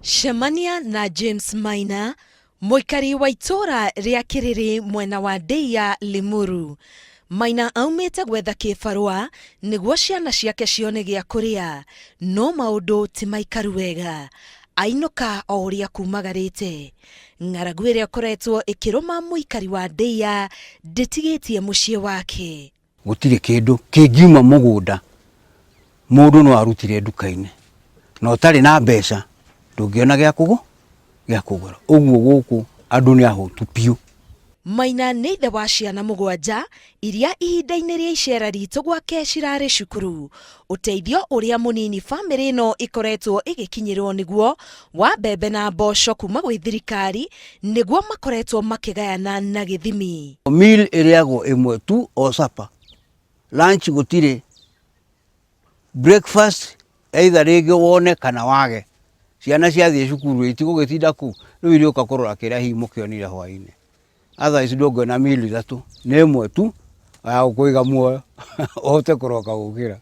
Cemania na James Maina, mũikari wa itũũra rĩa Kĩrĩrĩ mwena wa Ndeiya, Limuru. Maina aumĩte gwetha kĩbarũa nĩguo ciana ciake cione gĩa kũrĩa, no maũndũ ti maikaru wega. Ainũka o ũrĩa kumagarĩte. Ng'aragu ĩrĩa ĩkoretwo ĩkĩrũma mũikari wa Ndeiya ndĩtigĩtie mũciĩ wake. Gũtirĩ kĩndũ kĩngiuma mũgũnda mũndũ no arutire nduka-inĩ na ũtarĩ na mbeca ndũngĩona gĩa kũgũ gĩa kũgũra. Ũguo gũkũ andũ nĩ ahũtu biũ. Maina nĩ ithe wa ciana mũgwanja iria ihinda-inĩ rĩa icera ritũ gwake cirarĩ cukuru. Ũteithio ũrĩa mũnini bamĩrĩ ĩno ĩkoretwo ĩgĩkinyĩrwo nĩguo wa mbembe na mboco kuma gwĩ thirikari nĩguo makoretwo makĩgayana na gĩthimi. Meal ĩrĩagwo ĩmwe tu o supper, lunch gũtirĩ, breakfast either rĩngĩ wone kana wage. Ciana ciathiĩ cukuru itigũgĩtinda kũu, rĩu irĩũka kũrora kĩrĩa hihi mũkĩonire hwainĩ. Otherwise ndũngĩona meal ithatũ, nĩ ĩmwe tu ya gũkũiga muoyo ũhote kũroka gũkĩra.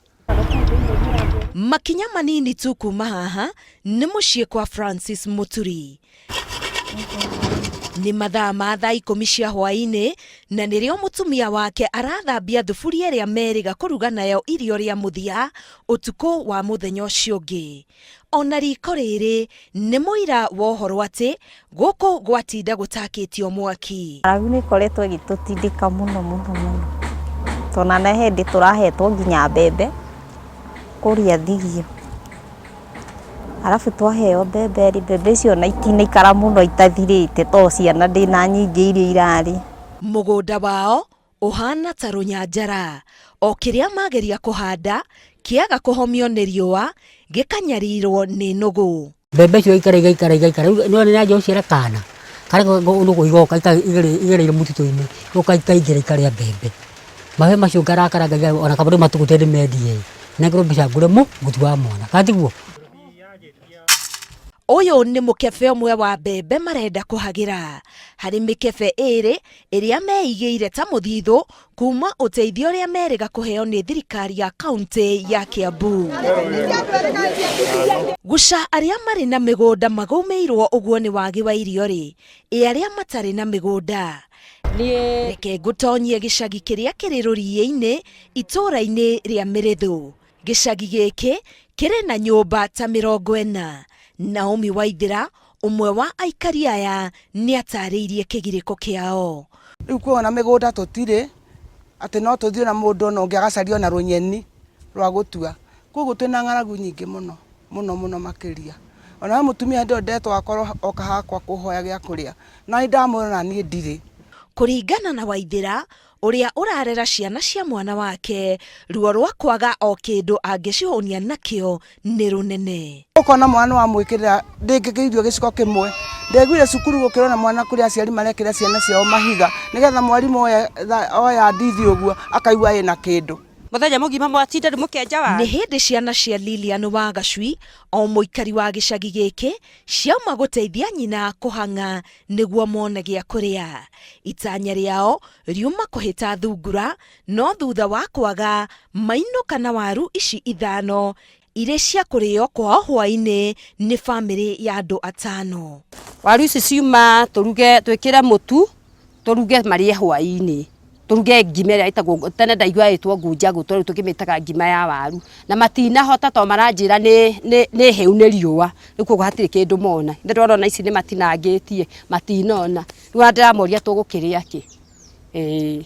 Makinya manini tu kuma haha nĩ mũciĩ kwa Francis Mũturi. Nĩ mathaa ma thaa 10 cia hwaĩ-inĩ na nĩrĩo mũtumia wake arathambia thuburia ĩrĩa merĩga kũruga nayo irio rĩa mũthia ũtukũ wa mũthenya ũcio ũngĩ. Ona riko rĩrĩ nĩ mũira wa ũhoro atĩ gũkũ gwatinda gũtakĩtio mwaki. Ng'aragu nĩ ĩkoretwo ĩgĩtũtindĩka mũno mũno mũno, tondũ ona he hĩndĩ tũrahetwo nginya mbembe kũrĩa Thigio. Arabu twaheo mbembe rĩ, mbembe icio ona itinaikara mũno itathirĩte tondũ ciana ndĩna nyingĩ iria irarĩ. Mũgũnda wao ũhana ta rũnyanjara, o kĩrĩa mageria kũhanda kĩaga kũhomio nĩ riũa gĩkanyarirwo nĩ nũgũ. Mbembe icio igaikara igaikara igaikara, rĩu nĩwona nĩyanjia gũciara kana, karĩa nũgũ igoka igereire mũtitũ-inĩ, igoka ikaingĩra ikarĩa mbembe. Mahiũ macio ngarakara ngaiga ona kaba rĩu matũgũte ndĩmendie ĩ, nengerwo mbeca ngũre mũtu wa mwana, kana tiguo? Ũyũ nĩ mũkebe ũmwe wa mbembe marenda kũhagĩra. Harĩ mĩkebe ĩrĩ ĩrĩa meigĩire ta mũthithũ kuma ũteithio ũrĩa merĩga kũheo nĩ thirikari ya kaunti ya Kiambu. Guca arĩa marĩ na mĩgũnda magũmĩirwo ũguo nĩ wagi wa irio rĩ, ĩ arĩa matarĩ na mĩgũnda? Reke ngũtonyie gĩcagi kĩrĩa kĩrĩ rũriĩ-inĩ itũũra-inĩ rĩa Mĩrĩthũ. Gĩcagi gĩkĩ kĩrĩ na nyũmba ta 40. Naomi Waithĩra, ũmwe wa aikari aya, nĩ atarĩirie kĩgirĩko kĩao. Rĩu kuona mĩgũnda tũtirĩ, atĩ no tũthiĩ na mũndũ ona ũngĩ agacaria ona rũnyeni rwa gũtua. Koguo twĩna ng'aragu nyingĩ mũno mũno mũno makĩria. Ona we mũtumia hĩndĩ ĩyo ndetwo akorwo oka hakwa kũhoya gĩa kũrĩa, na nĩ ndamwĩra ona niĩ ndirĩ. Kũringana na Waithĩra, ũrĩa ũrarera ciana cia mwana wake, ruo rwa kwaga o kĩndũ angĩcihũnia nakĩo nĩ rũnene. Ũkona mwana wamwĩkĩrĩra ndĩngĩ irio gĩciko kĩmwe. Ndaiguire cukuru gũkĩrwo na mwana kũrĩ aciari marekĩra ciana ciao mahiga nĩgetha mwarimũ oya ndithi ũguo akaigua ĩna kĩndũ. Mũthenya mũgima mwatinda rĩu mũkĩenja waru. Nĩ hĩndĩ ciana cia Lilian wa Gacui, o mũikari wa gĩcagi gĩkĩ, ciauma gũteithia nyina kũhang'a nĩguo mone gĩa kũrĩa. Itanya rĩao riuma kũhĩta thungura, no thutha wa kwaga mainũka na waru ici ithano irĩ cia kũrĩo kwao hwaĩ-inĩ nĩ bamĩrĩ ya andũ atano. Waru ici ciuma tũruge, twĩkĩre mũtu tũruge marĩe hwaĩ-inĩ, tũruge ngima ĩrĩa ĩtagwo, tene ndaigua ĩtwo ngunjagũ rĩu tũkĩmĩtaga ngima ya waru. Na matinahota tondũ maranjĩra nĩ hĩu nĩ riũa, rĩu koguo hatirĩ kĩndũ mona. Ithe ndĩrona ici nĩ matinangĩtie, matinona. Rĩu ona ndĩramoria tũgũkĩrĩa kĩ? Ĩĩ.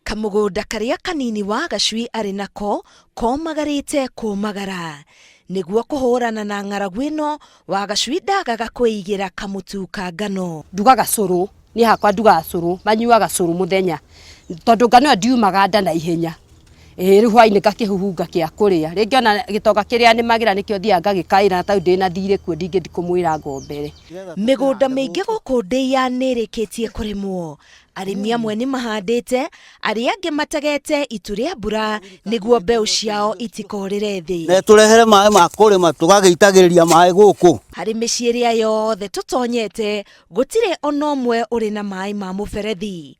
Kamũgũnda karĩa kanini wa Gacui arĩ nako komagarĩte kũmagara. Nĩguo kũhũrana na ng'aragu ĩno, Wagacui ndagaga kwĩigĩra kamũtu ka ngano. Ndugaga cũrũ, niĩ hakwa ndugaga cũrũ, manyuaga cũrũ mũthenya, tondũ ngano ĩyo ndiumaga nda na ihenya. Ĩĩ rĩu hwainĩ ngakĩhuhunga kĩa kũrĩa. Rĩngĩ ona gĩtonga kĩrĩa nĩmagĩra nĩkĩo thiaga ngagĩkaĩra na tarĩu ndĩna thirĩ kuo ndingĩthiĩ kũmwĩra ngombere. Mĩgũnda mĩingĩ gũkũ Ndeiya nĩĩrĩkĩtie kũrĩmwo. Arĩmi amwe nĩ mahandĩte, arĩa angĩ mategete itu rĩa mbura nĩguo mbeũ ciao itikorĩre thĩ. Na ĩtũrehere maĩ ma kũrĩma tũgagĩitagĩrĩria maĩ gũkũ. Harĩ mĩciĩ ĩrĩa yothe tũtonyete, gũtirĩ ona ũmwe ũrĩ na maĩ ma mũberethi.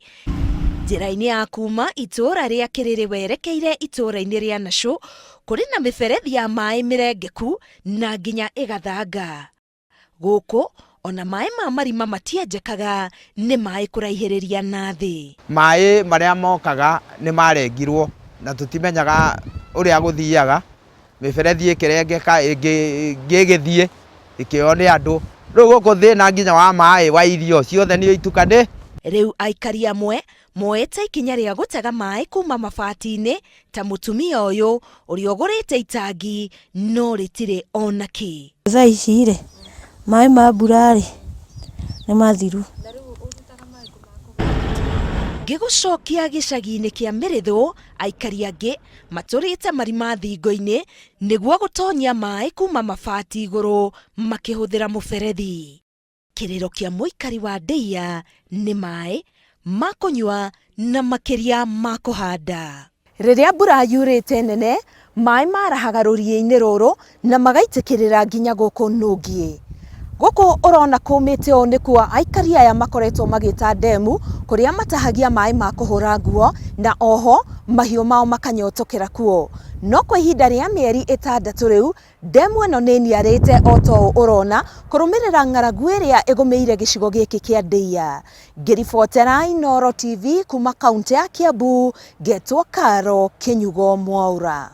Njĩra-inĩ ya kuma itũũra rĩa Kĩrĩrĩ werekeire itũũra-inĩ rĩa Nacũ, kũrĩ na mĩberethi ya maĩ mĩrengeku na nginya ĩgathanga. Gũkũ ona maĩ ma marima matienjekaga nĩ maĩ kũraihĩrĩria na thĩ. Maĩ marĩa mokaga nĩ marengirwo na tũtimenyaga ũrĩa gũthiaga, mĩberethi ĩkĩrengeka, ĩngĩ ĩgĩthiĩ ĩkĩoywo nĩ andũ. Rĩu gũkũ thĩna nginya wa maĩ wa irio ciothe nĩ itukane. Rĩu aikari amwe moete ikinya rĩa gũtega maĩ kuma mabati-inĩ ta mũtumia ũyũ ũrĩa ũgũrĩte itangi no rĩtirĩ ona kĩ. Thaa ici rĩ, maĩ ma mbura rĩ, nĩ mathiru. Ngĩgũcokia gĩcagi-inĩ kĩa Mĩrĩthũ, aikari angĩ matũrĩte marima thingo-inĩ nĩguo gũtonyia maĩ kuma mabati igũrũ makĩhũthĩra mũberethi. Kĩrĩro kĩa mũikari wa Ndeiya nĩ maĩ ma kũnyua na makĩria ma kũhanda. Rĩrĩa mbura yurĩte nene, maĩ marahaga rũriĩ-inĩ rũrũ na magaitĩkĩrĩra nginya gũkũ nũngiĩ. Gũkũ ũrona kũmĩte ũũ nĩkuo aikari aya makoretwo magĩta ndemu kũrĩa matahagia maĩ ma kũhũra nguo na oho mahiũ mao makanyotokera kuo. No kwa ihinda rĩa mĩeri ĩtandatũ rĩu, ndemu ĩno nĩ ĩniarĩte o ta ũũ ũrona kũrũmĩrĩra ng'aragu ĩrĩa ĩgũmĩire gĩcigo gĩkĩ kĩa Ndeiya. Ngĩribotera Inooro TV kuma kaũntĩ ya Kiambu, ngetwo Caro Kĩnyugo Mwaura.